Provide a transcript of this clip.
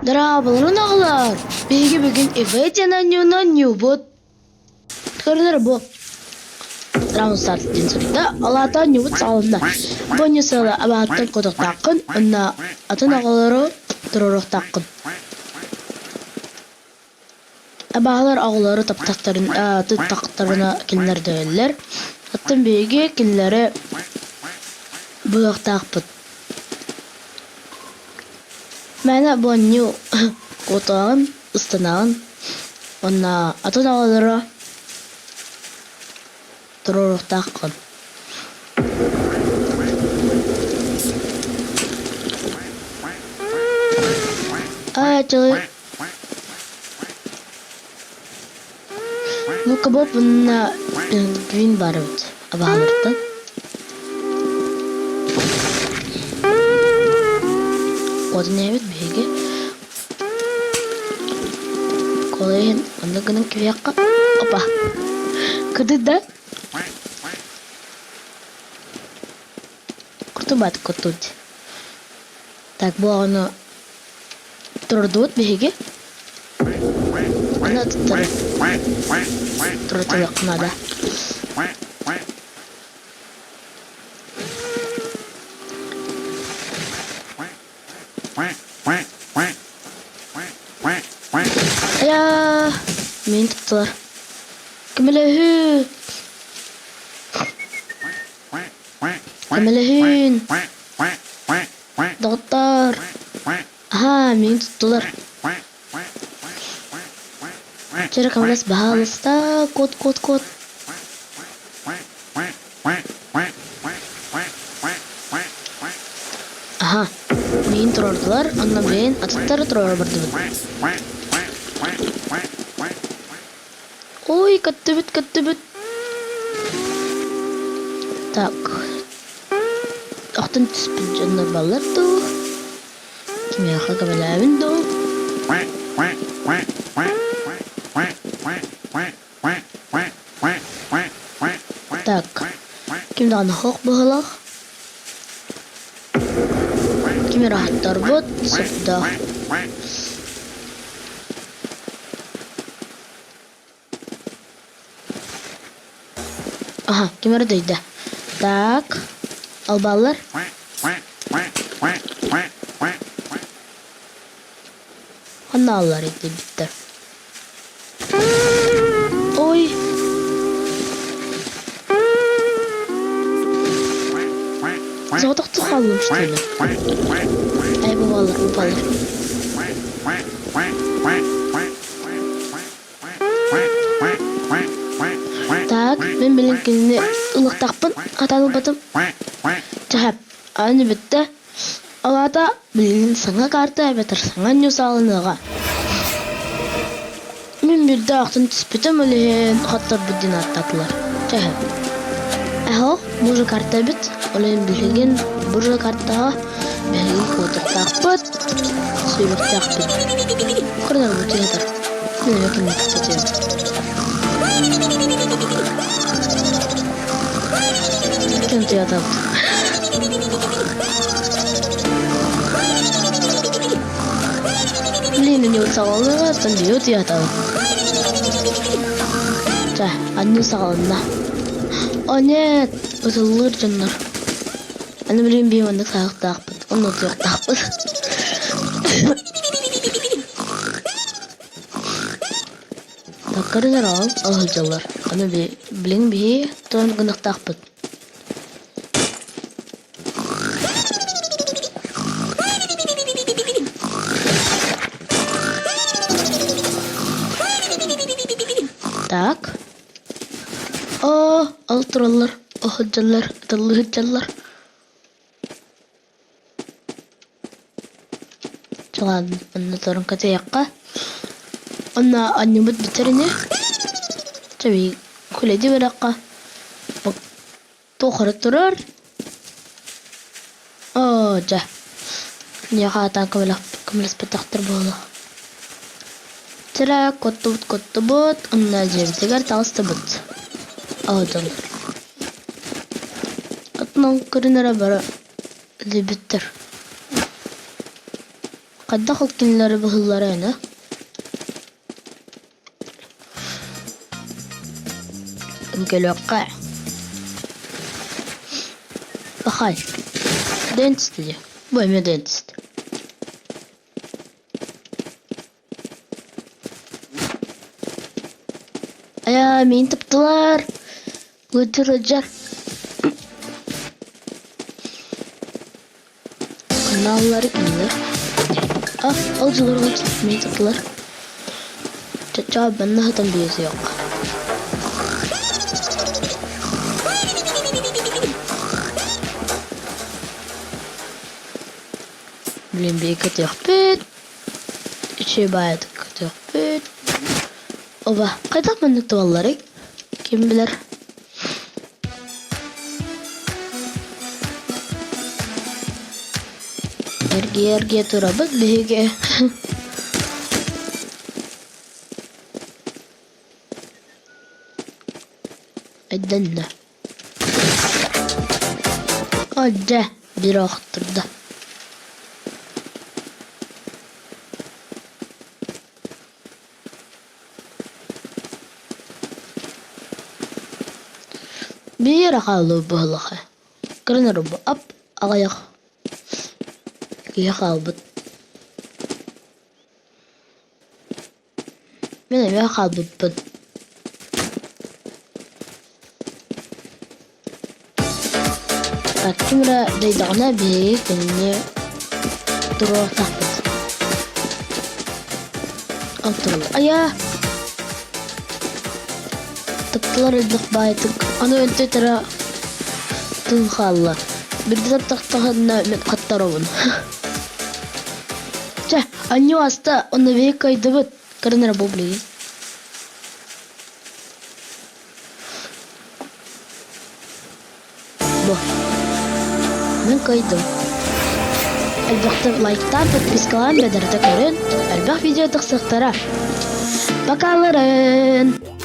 Дорооболорун оҕолоор! Биһиги бүгүн ИВ диэн оонньууну оонньуубут. Көрүнэр бу Раунд старт диэн суруйда. Ол аата оонньуубут саҕаланна. Бу оонньуу сыала абаһыттан куотуохтааххын уонна атын оҕолору туруоруохтааххын. Абаһалар оҕолору таптахтарын туттахтарына кинилэр дөйөллөр. Оттон биһиги кинилэри быһыахтаахпыт. Мээнэ бу оонньуу куотаҕын, ыстанаҕын уонна атын оҕолоро туруоруохтааххын. Аа, Ну-ка Боб уонна Пингвин баар эбит абаһалартан. Куотан иһэбит биһиги. Кола иһин онно гынан киһиэххэ опа кыды да куртубат куртут. Так бу оҕону Турдубут биһиги. Аны туттары туратыахха наада. Айаа, мин туттулар. Көмөлөһүү! Көмөлөһүүн! Доҕоттоор! Аһаа, миигин туттулар. Чэ көмөлөс, баһаалыста, куот, куот, куот. Аһа, миигин туруордулар, онно билигин атыттары туруора бардыбыт. Ой, көттүбүт, көттүбүт. Так, охтон түспүт дьоннор баллар дуу? Кимиэхэ көмөлөөбүн дуу? Так, ким даҕаны хоох быһыылаах. Ким эрэ аһаттарбыт, сөптөөх. Аха, ким эрэ дөйдө. Так, албааллар. Ханна аллар итийбиттэр. Ой! Соҕотохтуу хааллым что ли? Ай, бу баллар, бу баллар. Так, мин билин кинини ылыктахпын, хатан ылбатым. Чаһап, аны бүттэ. Ол аата билигин саҥа карта эбэтэр саҥа ньуус аалыныаҕа. Мин биирдэ ахтан түспүтүм ол иһин хотторбут диэн ааттаатылар. Чаһап. Эһо, бу же карта эбит, ол иһин билигин бу же картаҕа Биһиги куотуохтаахпыт, сүүрүөхтээхпит. Кырдарбыт тыатар. Мин эмиэ кинини кытта тыам. Ким тыатабыт? Блин, у него саҕаланыаҕа, оттон биһиги утуйатабыт. Чэ, анныы саҕаланна. О нет, ытыллыыр дьоннор. Аны билигин биһи маннык саһыктаахпыт, онно утуйуохтаахпыт. Таккарын эрэ ол сылдьаллар. Аны билигин биһи туран гыныахтаахпыт. Так. Оо, ол тураллар, оһдьаллар, ытыллыһыдьаллар. Чылаан онно туран кэтиэххэ. Онно анньыбыт бүтэр ини. Чэ, күлэди бэрэххэ. Туох эрэ турар. Оо, дьэ. Миэхэ аатаан көмөлөспөтөхтөр буолуо. Чэ, куттубут куттубут, онно дьиэбитигэр таҕыстыбыт. Оо, дьон. Оттон ол көрүн эрэ бары үлүйбүттэр. Хайдах ол кинилэри быһыллара ини? Көлүөххэ. Пахай. Dentist дии. Бу эмиэ dentist. Айаа, миин таптылар. Ыалдьар ыалдьар. Каналлары кинилэр. А, ол дьылларга миин таптылар. Чачаа банна хатан биэсиэх. Блин, биэкэтиэхпит. Үчүгэй баайытык көтүөхпүт. Оба, хайдах маннык туолларый? Ким билэр? Эргийэ-эргийэ турабыт биһиги. Өйдөннө. О, дьэ, биир охтордо. Биир хаалыы быһылаха. Кырын бу ап аҕыйах киһи хаалбыт. Мин эмиэ хаалбыппын. Так, ким эрэ дайдаҕына биһиги кинини туруохтаахпыт. Ол тураллар. Айаа! Тапталар элбэх баайытык. Аны өлтө тыл хаалла. Бирдэ таптахтахына мин хаттаробун. Чэ, анньуу ааста, онно биһиги кыайдыбыт. Көрөн эрэ бу билигин. Бу. Мин кыайдым. Элбэхтик лайктаан, подпискалаан бэдэрдэ көрөн, элбэх видео тахсыахтара. Покаларын!